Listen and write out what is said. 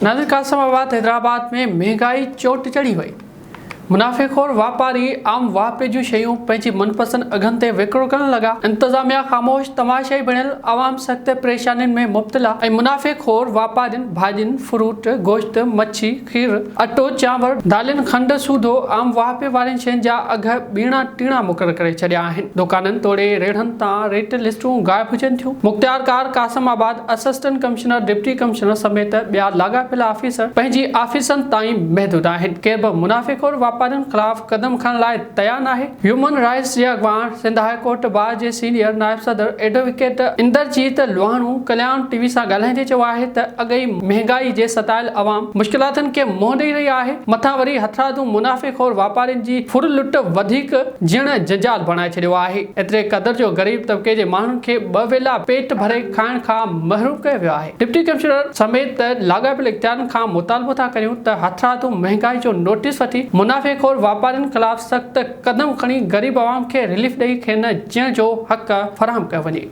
ناظر قاسم آباد حيدرآباد ۾ مهنگائي چوٽ چڙهي وئي، منافعي خور واپاري عام واهپي جون شيون پنهنجي من پسند اگهن تي وڪرو ڪرڻ لڳا، انتظاميا خاموش تماشائي بڻيل، عوام سخت پريشانين ۾ مبتلا ۽ منافعي خور واپارين ڀاڄين، فروٽ، گوشت، مڇي، کير، اٽو، چانور، دالين، کنڊ سوڌو عام واهپي وارين شين جا اگهه ٻيڻا ٽيڻا مقرر ڪري ڇڏيا آهن. دوڪانن توڙي ريڙهن تان ريٽ لسٽون غائب هجن ٿيون. مختيارڪار Qasimabad, assistant commissioner, deputy commissioner سميت ٻيا لاڳاپيل آفيسر پنهنجي آفيسن تائين محدود آهن. ڪير به منافعي خور واپارين خلاف قدم کڻڻ لاء تيار ناهي. هيومن رائيٽس جي اڳواڻ سنڌ هاء ڪورٽ بار جي سينيئر نائب صدر ايڊووڪيٽ اندرجيت لوهاڻو ڪلياڻ ٽي وي سان ڳالهائيندي چيو آهي ته اڳ ئي مهنگائي جي ستايل عوام مشڪلاتن کي منهن ڏئي رهي آهي مٿان وري هٿرادو منافعي خور واپارين جي ڦر لٽ وڌيڪ جيئڻ جنجال بڻائي ڇڏيو آهي ايتري قدر جو غريب طبقي جي ماڻهن کي ٻه ويلا پيٽ ڀري کائڻ کان محروم ڪيو ويو آهي ڊپٽي ڪمشنر سميت لاڳاپيل اختيارين کان مطالبو ٿا ڪريون ته هٿرادو مهنگائي جو نوٽيس وٺي منافعي خور واپارين خلاف سخت قدم کڻي غريب عوام کي رليف ڏئي کين جيئڻ جو حق فراهم ڪيو وڃي.